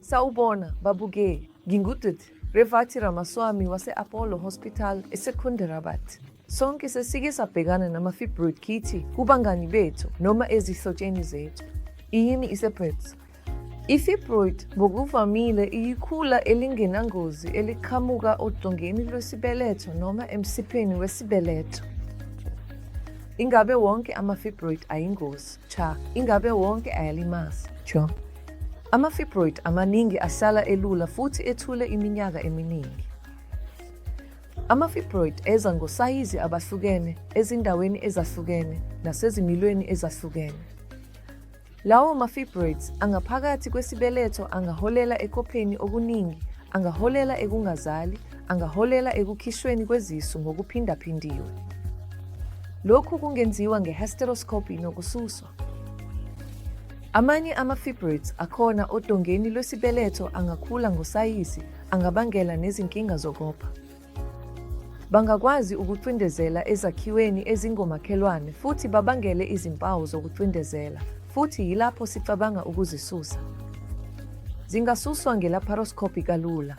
Sawubona, babukeli. NginguDkt. Revathi Ramaswamy wase-Apollo Hospital eSecunderabad. Sonke sesike sabhekana nama-fibroid kithi, kubangani bethu noma ezihlotsheni zethu. Iyini i-separates? I-fibroid ngokuvamile iyikhula elingenangozi eliqhamuka odongeni lwesibeletho noma emsipheni wesibeletho. Ingabe wonke ama-fibroid ayingozi? Cha. Ingabe wonke ayalimaza? Cha. Ama-fibroid amaningi ahlala elula futhi ethule iminyaka eminingi. Ama-fibroid eza ngosayizi abahlukene, ezindaweni ezahlukene, nasezimilweni ezahlukene. Lawo ma-fibroids angaphakathi kwesibeletho angaholela ekopheni okuningi, angaholela ekungazali, angaholela ekukhishweni kwezisu ngokuphindaphindiwe. Lokhu kungenziwa nge-hysteroscopy nokususwa. Amanye ama-fibroids akhona odongeni lwesibeletho angakhula ngosayizi, angabangela nezinkinga zokopha. Bangakwazi ukucindezela ezakhiweni ezingomakhelwane futhi babangele izimpawu zokucindezela, futhi yilapho sicabanga ukuzisusa. Zingasuswa nge-laparoscopy kalula.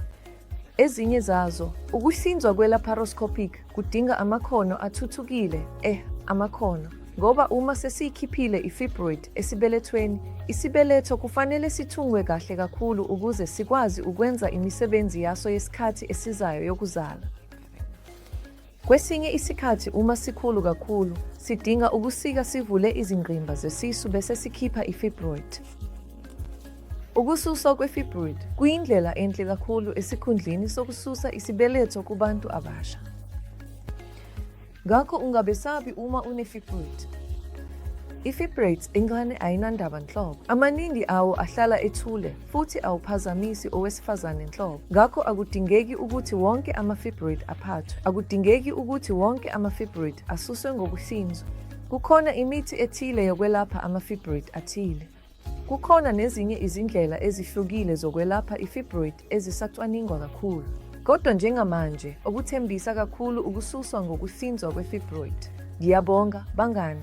Ezinye zazo, ukuhlinzwa kwe-laparoscopic kudinga amakhono athuthukile, eh, amakhono, ngoba uma sesiyikhiphile i-fibroid esibelethweni, isibeletho kufanele sithungwe kahle kakhulu ukuze sikwazi ukwenza imisebenzi yaso yesikhathi esizayo yokuzala. Kwesinye isikhathi uma sikhulu kakhulu, sidinga ukusika sivule izingqimba zesisu bese sikhipha i-fibroid. Ukususwa kwe-fibroid kuyindlela enhle kakhulu esikhundleni sokususa isibeletho kubantu abasha. Ngakho ungabesabi uma une-fibroid. I-fibrates encane ayinandaba nhlobo. Amaningi awo ahlala ethule futhi awuphazamisi owesifazane nhlobo. Ngakho akudingeki ukuthi wonke ama-fibroid aphathwe. Akudingeki ukuthi wonke ama-fibroid asuswe ngokuhlinzwa. Kukhona imithi ethile yokwelapha ama-fibroid athile. Kukhona nezinye izindlela ezihlukile zokwelapha i-fibroid ezisacwaningwa kakhulu. Kodwa njengamanje, okuthembisa kakhulu ukususwa ngokuhlinzwa kwe-fibroid. Ngiyabonga, bangani.